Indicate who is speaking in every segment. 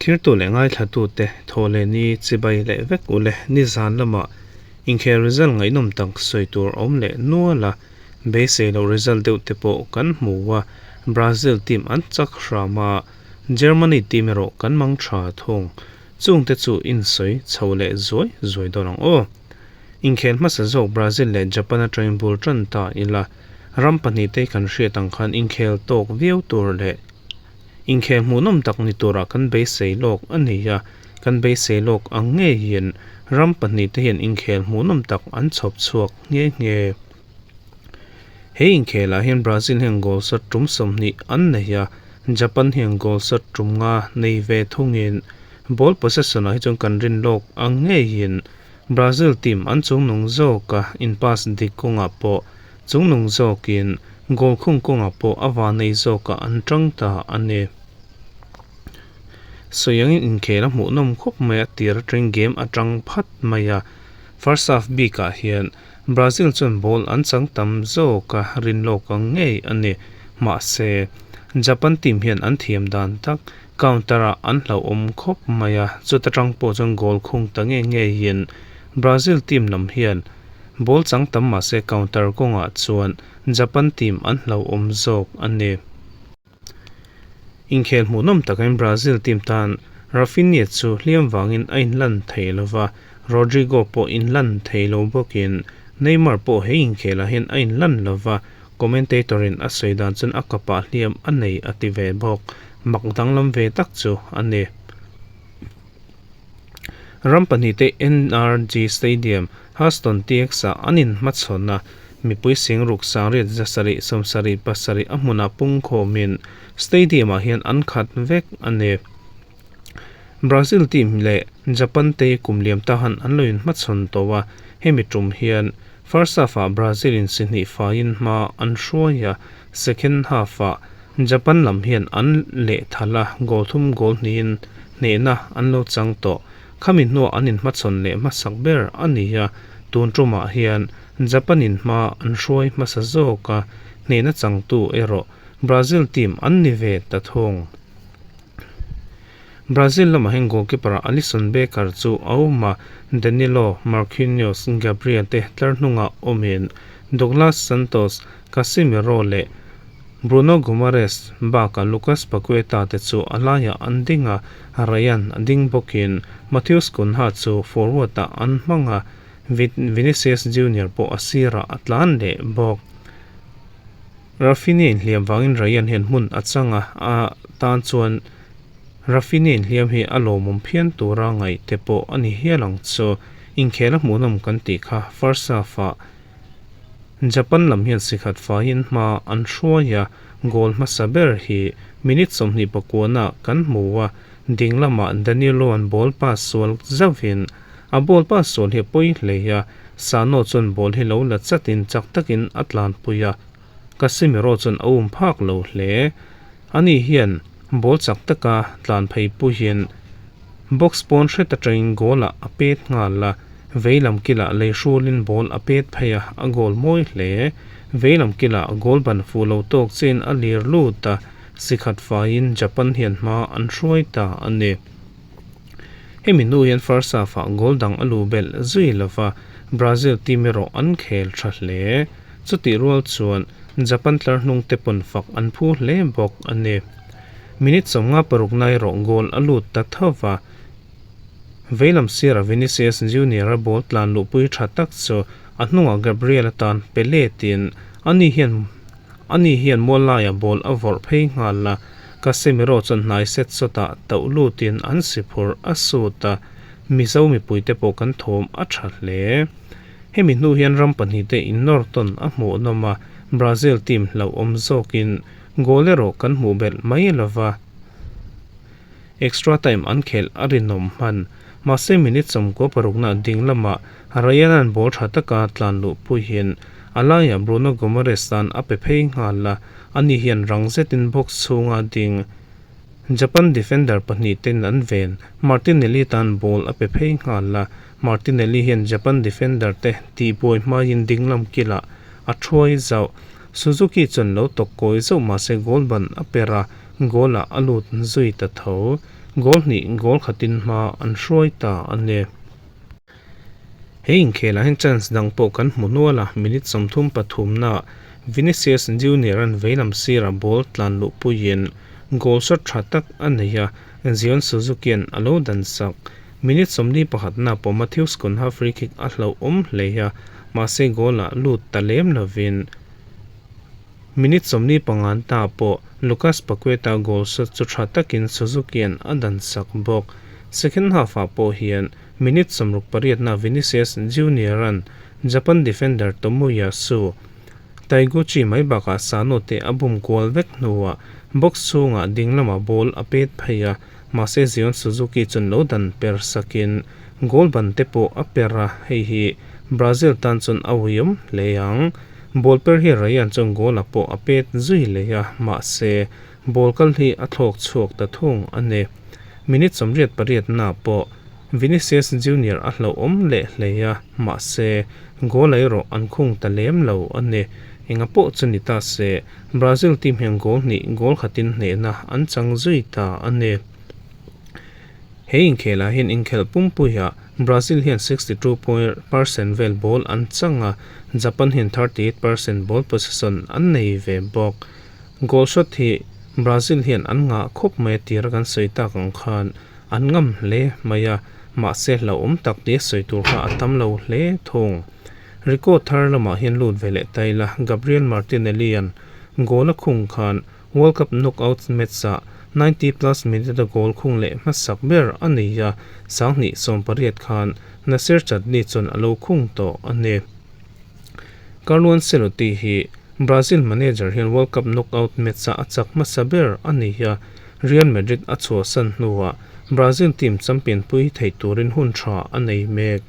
Speaker 1: Thirtu leh ngaithlatute thaw leh ni chibai leh vek ule nizan lamah inkhel result ngaihnawm tak sawi tur a awm leh nual a, beisei loh result deuh te pawh kan hmu a, Brazil team an chak hram a, Germany team erawh kan mang tha thung. Chungte chu insawi chho leh zuai zuai dawn ang aw. Inkhel hmasa zawk Brazil leh Japan atangin bul tan ta ila, ram pahnihte kan hriat ang khan inkhel tawk viau tur leh inkhel hmuhnawm tak ni turah kan beisei lawk a ni a, kan beisei lawk ang ngeiin ram pahnihte hian inkhel hmuhnawm tak an chhawp chhuak nghe nghe. He inkhelah hian Brazil hian goal shot tum 20 an nei a, Japan hian goal shot tum nga nei ve thungin ball possession ah hi chuan kan rin lawk ang ngeiin Brazil team an chungnung zawk a, in pass dik kawngah pawh chungnung zawkin goal khung kawngah pawh a va nei zawkah an tang ta a ni. Sawi angin inkhel a hmuhnawm khawp mai a, tir atangin game a tang phat mai a, first half bikah hian Brazil chuan ball an chang tam zawk a rin lawk ang ngei a ni. Mahse, Japan team hian an thiam dan tak counter ah an hlauhawm khawp mai a, chuta tang pawh chuan goal khung ta nge ngeiin Brazil team lam hian ball chang tam mahse counter kawngah chuan Japan team an hlauhawm zawk a ni. Inkhel hmuhnawm takin Brazil team tan Raphinha chu hliam vangin a inlan thei lo va, Rodrygo pawh inlan thei lo bawkin Neymar pawh he inkhelah hian a inlan lo va, commentator-in a sawi dan chuan a kapah hliam a nei a ti ve bawk. Mak danglam ve tak chu a ni. Ram pahnihte NRG Stadium, Houston, TX-ah an inhmachhawn a, mipui singruk sangriat zasarih sawmsarih pasarih a hmunah pungkhawmin stadium-ah hian an khat vek a ni. Brazil team leh Japan te kum liam ta han an lo inhmachhawn tawh a, hemi tum hian first half-ah Brazil-in si hnih faiin hma an hruai a, second half-ah Japan lam hian an lehthal a, goal thum goal hnihin hnehna an lo chang tawh. Khami hnuah an inhmachhawn leh hmasak ber a ni a, tun tumah hian Japan-in hma an hruai hmasa zawk a, hnehna changtu erawh Brazil team an ni ve ta thung. Brazil lamah hian goalkeeper Alisson Becker chu a awm a, Danilo, Marquinhos, Gabriel te tlar hnungah awmin Douglas Santos, Casemiro leh Bruno Guimaraes bakah Lucas Paqueta te chu a laiah an ding a, Rayan a ding bawkin Matheus Cunha chu forward-ah an hmang a, Vinicius Junior pawh a sirah a tlan leh bawk. Raphinha inhliam vangin Rayan hian hmun a chang a, a tan chuan Raphinha inhliam hi a lawmawm phian tura ngaih te pawh a ni hial ang chu. Inkhel a hmuhnawm kan tih kha first half-ah Japan lam hian sikhat faiin hma an hruai a, goal hmasa ber hi minute 29 ah kan hmu a, ding lamah Danilo-a'n ball pass sual zauhin a ball pass sual hi a pawi hlei a, Sano chuan ball hi lo la chatin chak takin a tlanpui a, Casemiro chuan a um phak lo hle. Ani hian ball chak taka tlan phei puiin box pawn hret atangin goal ah a pet nghal a, veilam kilah lei hrulin ball a pet phei a, a goal mawi hle. Veilam kilah goal ban fuh lo tawk chiin a lir lut a, sikhat faiin Japan hian hma an hruai ta a ni. Hemi hnu hian first half ah goal dang a luh belh zui lova, Brazil team erawh an khel tha hle. Chutih rual chuan Japan tlar hnung te pawn fak an phu hle bawk a ni. Minute 56 na erawh goal a lut ta tho va, veilam sirah Vinicius Junior-a ball tlan luhpui tha tak chu a hnungah Gabriel atan pe letin ani hian ani hian mual laiah ball a vawrh phei nghal a, Casemiro chuan hnai set sawtah tauh lutin an si phurh a sut a, Mizo mipuite pawh kan thawm a tha hle. Hemi hnu hian ram pahnihte innawr tawn a hmuhnawm a, Brazil team hlauhawm zawkin goal erawh kan hmuh belh mai lova, extra time an khelh a rinawm hman. Mahse minute 96 na ding lamah Rayan-a'n ball tha taka tlan luh puihin a laiah Bruno Guimaraes tan a pe phei nghal a, ani hian rang zetin box chhunga ding Japan defender pahnih ten an ven. Martinelli tan ball a pe phei nghal a, Martinelli hian Japan defender te tihbuai hmaiin dinglam kilah a thuai zauh. Suzuki chuan lo tawk kawi zauh mahse goal ban a per a, goal ah a lut zui ta tho. goal hnih goal khatin hma an hruai ta a ni. He inkhelah hian chance dang pawh kan hmu nual a, minute 33 naah Vinicius Junior-a'n veilam sirah ball tlan luhpuiin goal shot tha tak a nei a, Zion Suzuki-a'n a lo dan sak. Minute 41 naah pawh Matheus Cunha free kick a hlauhawm hle a, mahse goal-ah lut ta lem lovin minute 45 naah pawh Lucas Paqueta goal shot chu tha takin Suzuki-a'n a dan sak bawk. Second half-ah pawh hian Minute 68 na Vinicius Junior-a'n Japan defender Tomoyasu Taiguchi mai bakah Sano te a bum kual vek hnuah box chhungah ding lamah ball a pet phei a, mahse Zion Suzuki chuan lo dan per sakin goal ban te pawh a per a, hei hi Brazil tan chuan a uiawm hle ang. Ball per hi Rayan chuan goal ah pawh a pet zui leh a, mahse ball kal hi a thlawk chhuak ta thung a ni. Minute 88 na pawh Vinicius Junior a hlauhawm leh hlei a, mahse, goal erawh an khung ta lem lo a ni. Enga pawh chu ni ta se, Brazil team hian goal hnih goal khatin hnehna an chang zui ta a ni. He inkhelah hian inkhelh pumpuiah Brazil hian 62 percent vel ball an chang a, Japan hian 38 percent ball possession an nei ve bawk. Goal shot hi Brazil hian an ngah khawp mai a tir a kan sawi tak ang khan an ngam hle mai a, mahse hlauhawm tak tia sawi tur kha a tam lo hle thung. Record thar lamah hian lut ve leh ta ila, Gabriel Martinelli-a'n goal a khung khan World Cup knockout match-ah 90 plus minute-a goal khung leh hmasak ber a nei a, 2018 khan Nacer Chadli chuan a lo khung tawh a ni. Carlo Ancelotti hi Brazil manager hian World Cup knockout match-ah a chak hmasa ber a ni a, Real Madrid a chhuahsan hnuah Brazil team champion pui thei turin hun tha a nei mek.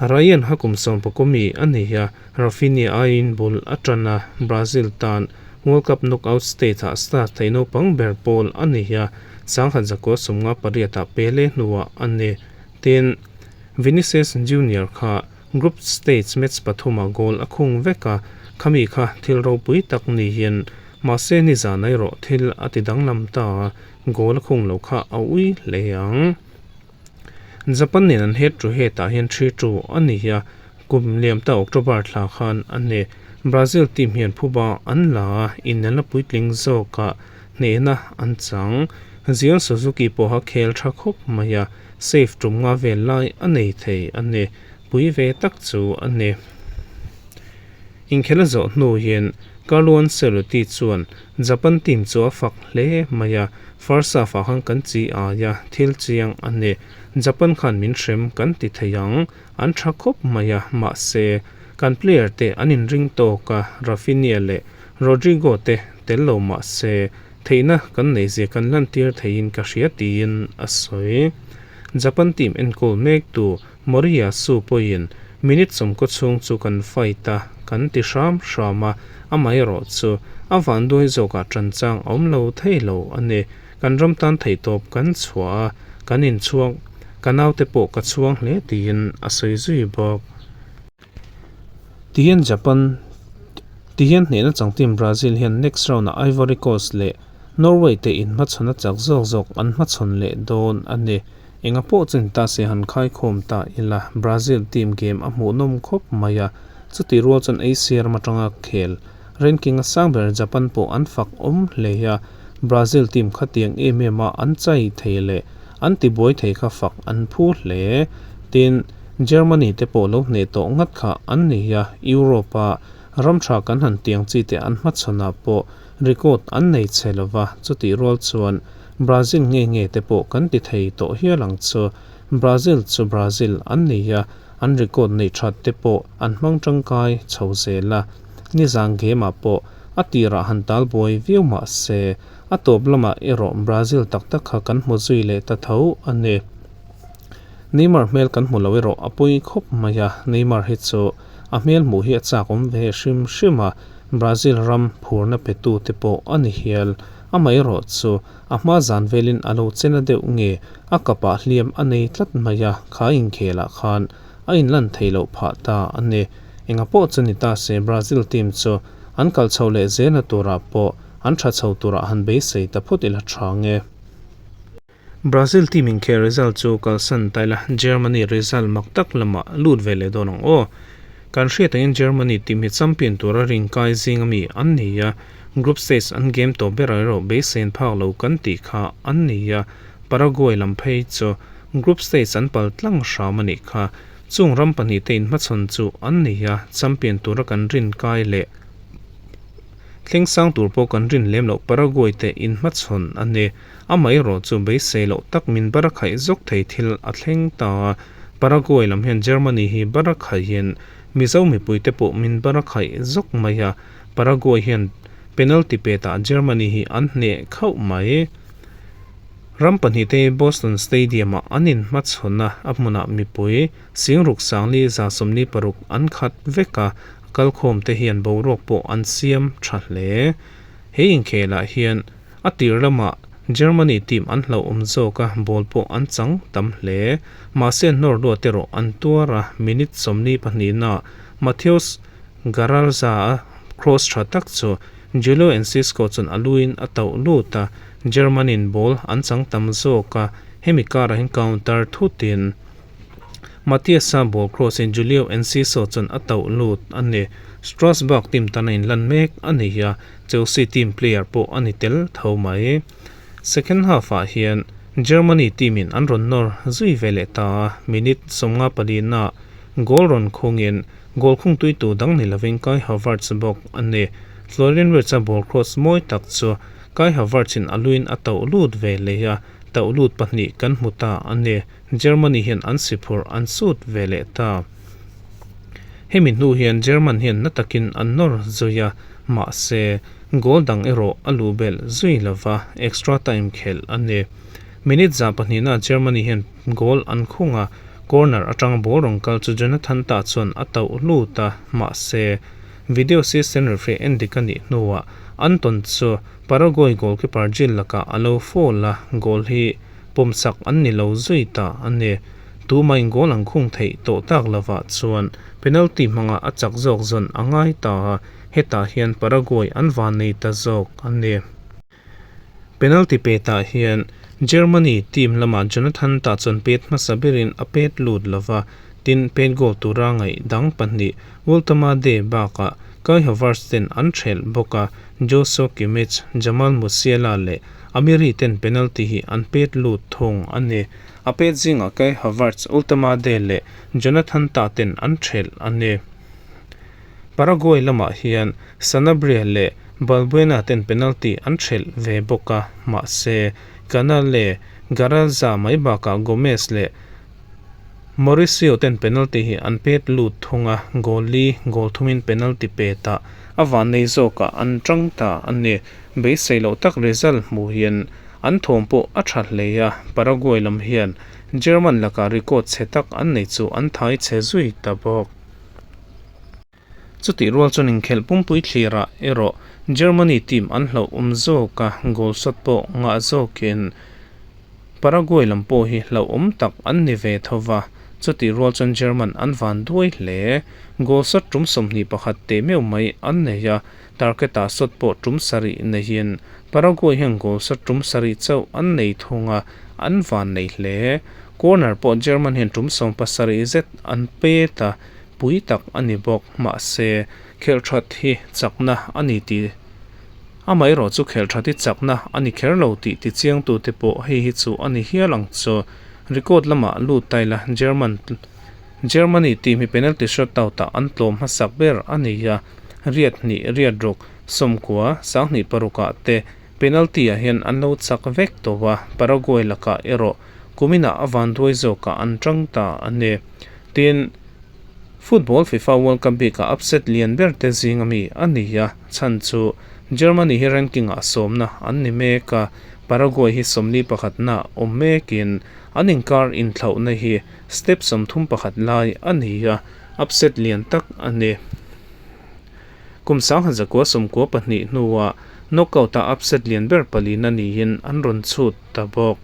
Speaker 1: Ryan ha kum sawmpakaw mi a nei a, Raphinha aiin bul a tan a, Brazil tan World Cup knockout stage-ah star thei naupang ber pawl a nei a, 1958-ah Pele hnuah a ni. Tin, Vinicius Junior kha Group stage match pathumah goal a khung vek a, khami kha thil ropui tak niin mahse nizan erawh thil a ti danglam ta a, goal a khung lo kha a ui hle ang. Japan nen an head to head ah hian 3-2 a ni a, kum liam ta October thla khan a ni. Brazil team hian phuba an la a, inelna puitling zawkah hnehna an chang. Zion Suzuki pawha khel tha khawp mai a, Safe tum nga vel lai a nei thei a ni. Pui ve tak chu a ni. Inkhel a zawh hnu hian Carlo Ancelotti chuan Japan team chu a fak hle mai a, first half ah khan kan chi ai a, thil chiang a ni. Japan khan min hrem kan ti thei ang, an tha khawp mai a, mahse kan player te an inring tawk a, Raphinha leh Rodrigo te tel lo mahse Theihna kan neihzia kan lantir theiin ka hria tiin a sawi. Japan team enkawl mektu Moriyasu pawhin minute sawmkaw chhung chu kan fight a, kan ti hram hram a, amaherawh chu a vanduai zawkah tan chang a awm lo thei lo a ni. Kan ram tan theihtawp kan chhuah a, kan inchhuak, ka naute pawh ka chhuang hle tiin a sawi zui bawk. Tihian Japan Tihian hnehna chang team Brazil hian next round ah Ivory Coast leh Norway te inhmachhawn a chak zawk zawk an hmachhawn leh dawn a ni. Enga pawh chu ni ta se han khaikhawm ta ila Brazil team game a hmuhnawm khawp mai a, chutih rual chuan Asia ram atanga khel ranking a sang ber Japan pawh an fak awm hle a, Brazil team khatiang em em a an chai thei leh an tibuai thei kha fak an phu hle. Tin, Germany te pawh lo hneh tawh ngat kha an ni a, Europe-a ram tha kan han tiang chi te an hmachhawnah pawh record an nei chhe lo va, chutih rual chuan Brazil nge nge te pawh kan ti thei tawh hial ang chu. Brazil chu Brazil an ni a, an record neih that te pawh an hmang tangkai chho zel a. Nizan game-ah pawh a tirah han tal buai viau mah se, a tawp lamah erawh Brazil tak tak kha kan hmu zui leh ta tho a ni. Neymar hmel kan hmu lo erawh a pawi khawp mai a, Neymar hi chu a hmel hmuh hi a chak awm ve hrim hrim a, Brazil ram phurna pe tu te pawh a ni hial. Amaherawh chu a hma zan velin a lo chena deuh nge a kapah hliam a nei tlat mai a, kha inkhelah khan a inlan thei loh phah ta a ni. Enga pawh chu ni ta se Brazil team chu an kal chho leh zelna turah pawh an tha chho turah han beisei ta phawt ila tha nge. Brazil team inkhel result chu kalsan ta ila Germany result mak tak lamah lut ve leh dawn ang aw. Kan hriat angin Germany team hi champion tura ring kai zing ami an ni a, group stage an game tawh berah erawh beisein phak lo kan tih kha an ni a, Paraguay lam phei chu group stage an pal tlang hram a nih kha. Chung ram pahnihte inhmachhawn chu an ni a, champion tura kan rin kai leh thleng sang tur pawh kan rin lem loh Paraguay te inhmachhawn a ni. Amaherawh chu beisei loh tak min barakhaih zawk thei thil a thleng ta a, Paraguay lam hian Germany hi barakhaihin Mizo mipuite pawh min barakhaih zawk mai a, Paraguay hian penalty petah Germany hi an hneh khauh mai. Ram pahnihte hi Boston Stadium-ah an inhmachhawn a, a hmunah mipui singruk sangli 146 an khat vek a, a kalkhawmte hian boruak pawh an siam tha hle. He inkhelah hian a tir lamah Germany team an hlauhawm zawk a, ball pawh an chang tam hle. Mahse hnawr luat erawh an tuar a, minute 42-naah Matheus Garalza-a cross tha tak chu Julio Enciso chuan a luin a tauh lut a, German-in ball an chang tam zawk a, hemi karah hian counter thutin Matias-a ball cross-in Julio Enciso chuan a tauh lut a ni. Strasbourg team tan a inlan mek a ni a, Chelsea team player pawh a ni tel tho mai. Second half-ah hian Germany team-in an rawn nawr zui ve leh ta a, minute 54-naah goal rawn khungin Goal khungtuitu dang ni lovin Kai Havertz bawk a ni. Florian Wirtz-a ball cross mawi tak chu Kai Havertz-in a luin a tauh lut ve leh a, tauh lut pahnih kan hmu ta a ni. Germany hian an si phurh an sut ve leh ta. Hemi hnu hian German hian na takin an nawr zui a, mahse goal dang erawh a luh belh zui lova, extra time khelh a ni. Minute 102-na Germany hian goal an khung a, corner atanga ball rawn kal chu Jonathan Tah chuan a tauh lut a, mahse video assistant referee en dik a nih hnuah Anton chu Paraguay goalkeeper Gil lakah a lo foul a, goal hi pawmsak an ni lo zui ta a ni. Tumain goal an khung theih tawh tak lovah chuan penalty hmanga a chak zawk zawn a ngai ta a, hetah hian Paraguay an van nei ta zawk a ni. Penalty petah hian Germany team lamah Jonathan Tah chuan pet hmasa berin a pet lut lova, tin pet goal tura ngaih dang pahnih Woltemade bakah Kai Havertz ten an thelh bawk a, Joshua Kimmich, Jamal Musiala leh Amiri ten penalty hi an pet lut thung a ni. A pet zingah Kai Havertz, Woltemade leh Jonathan Tah ten an thelh a ni. Paraguay lamah hian Sanabria leh Balbuena ten penalty an thelh ve bawk a, mahse Canale, Garalza mai bakah Gomez leh Mauricio ten penalty hi an pet lut thung a, goal li goal thumin penalty petah a vannei zawkah an tang ta a ni. Beisei loh tak result hmuh hian an thawm pawh a tha hle a, Paraguay lam hian German lakah record chhe tak an nei chu an thai chhe zui ta bawk. Chutih rual chuan inkhelh pumpui thlirah erawh Germany team an hlauh awm zawk a, goal shot pawh ngah zawkin Paraguay lam pawh hi hlauhawm tak an ni ve tho va, chutih rual chuan German an van duai hle. Goal shot tum 21 teh meuh mai an nei a, target-ah shot pawh tum sarih neihin Paraguay hian goal shot tum sarih chauh an nei thung a, an van nei hle. Corner pawh German hian tum 17 zet an pet a, pui tak a ni bawk. Mahse, khelh that hi chakna a ni tih amaherawh chu khelh that hi chakna a ni kher lo tih tichiangtute pawh hei hi chu a ni hial ang chu. Record lamah lut ta ila German Germany team hi penalty shootout ah an tlawm hmasak ber a ni a, riat hnih riat ruk sawmkua sanghnih paruk ah te penalty ah hian an lo chak vek tawh a, Paraguay lakah erawh kuminah a vanduai zawkah an tang ta a ni. Tin, Football FIFA World Cup bikah upset lian ber te zing ami a ni a, chhan chu Germany hi ranking-ah sawmna an ni mek a, Paraguay hi 41na awm mekin an inkar inthlauhna hi step 31 lai a ni a, upset lian tak a ni. Kum 1992 hnuah knockout-ah upset lian ber palina niin an rawn chhut ta bawk.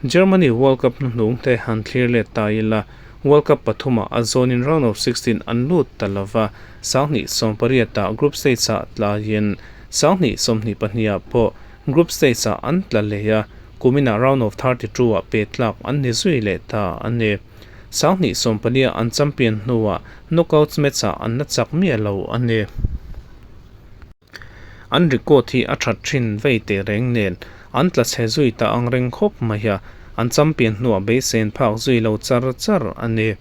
Speaker 1: Germany World Cup hnuhnung te han thlir let ta ila, World Cup pathumah a zawnin round of 16 an lut ta lova, 2018-ah group stage-ah tlaiin 2022-ah pawh group stage-ah an tla leh a, Kuminah round of 32 ah pe tlak an ni zui leh ta a ni. 2014 an champion hnuah knockouts match ah an la chak miah lo a ni. An record hi a that thin vei teh reng nen an tla chhe zui ta ang reng khawp mai a, an champion hnuah beisein phak zui lo char char a ni.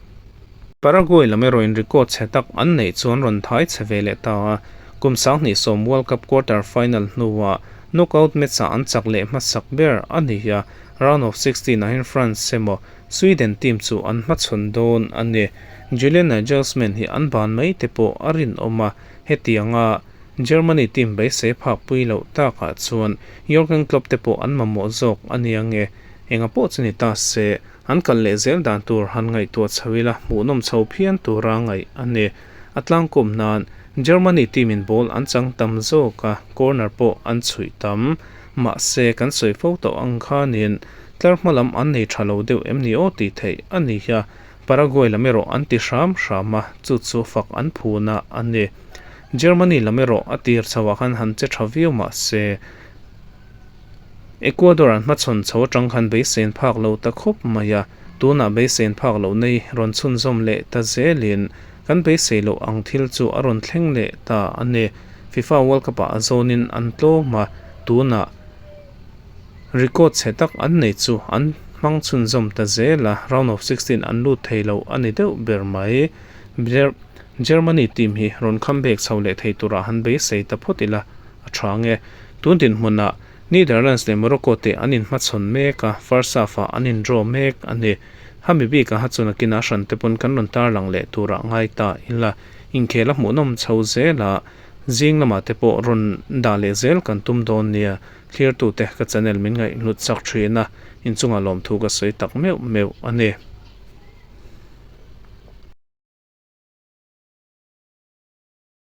Speaker 1: Paraguay lam erawhin record chhe tak an neih chuan rawn thai chhe ve leh ta a, kum 2010 World Cup quarter final hnuah knockout match ah an chak leh hmasak ber a ni a, round of 16 ah hian France emaw Sweden team chu an hmachhawn dawn a ni. Julian Nagelsmann hi an ban mai te pawh a rinawm a, hetianga Germany team beisei phak pui loh takah chuan Jurgen Klopp te pawh an mamawh zawk a nia nge? Enga pawh chu ni ta se, an kal leh zel dan tur han ngaihtuah chho ila hmuhnawm chho phian tura ngaih a ni. A tlangkawm nan Germany team in ball an chang tam zawk a, corner pawh an chhuih tam. Mahse, kan sawi fo tawh ang khanin tlar hma lam an nei tha lo deuh em ni aw tih theih a ni a, Paraguay lam erawh an ti hram hram a, chu chu fak an phuna a ni. Germany lam erawh a tir chhoah khan han che tha viau mahse, Ecuador an hmachhawn chho atang khan beisein phak lo ta khawp mai a, tunah beisein phak loh nei rawn chhunzawm leh ta zelin kan beisei loh ang thil chu a rawn thleng leh ta a ni. FIFA World Cup ah a zawnin an tlawm a, tunah record chhe tak an nei chu an hmang chhunzawm ta zel a, round of 16 an lut thei lo a ni deuh ber mai. Germany team hi rawn comeback chho leh thei turah han beisei ta phawt ila a tha nge. Tun dinhmunah Netherlands leh Morocco te an inhmachhawn mek a, first half-ah an in draw mek a ni. Hami bikah ha chuan a kinah hran te pawn kan rawn tarlang leh turah ngai ta ila. Inkhel a hmuhnawm chho zel a, zing lamah te pawh rawn dah leh zel kan tum dawn nia. Thlirtute ka channel min ngaihhlut chak thin a, inchungah lawmthu ka sawi tak meuh meuh a ni.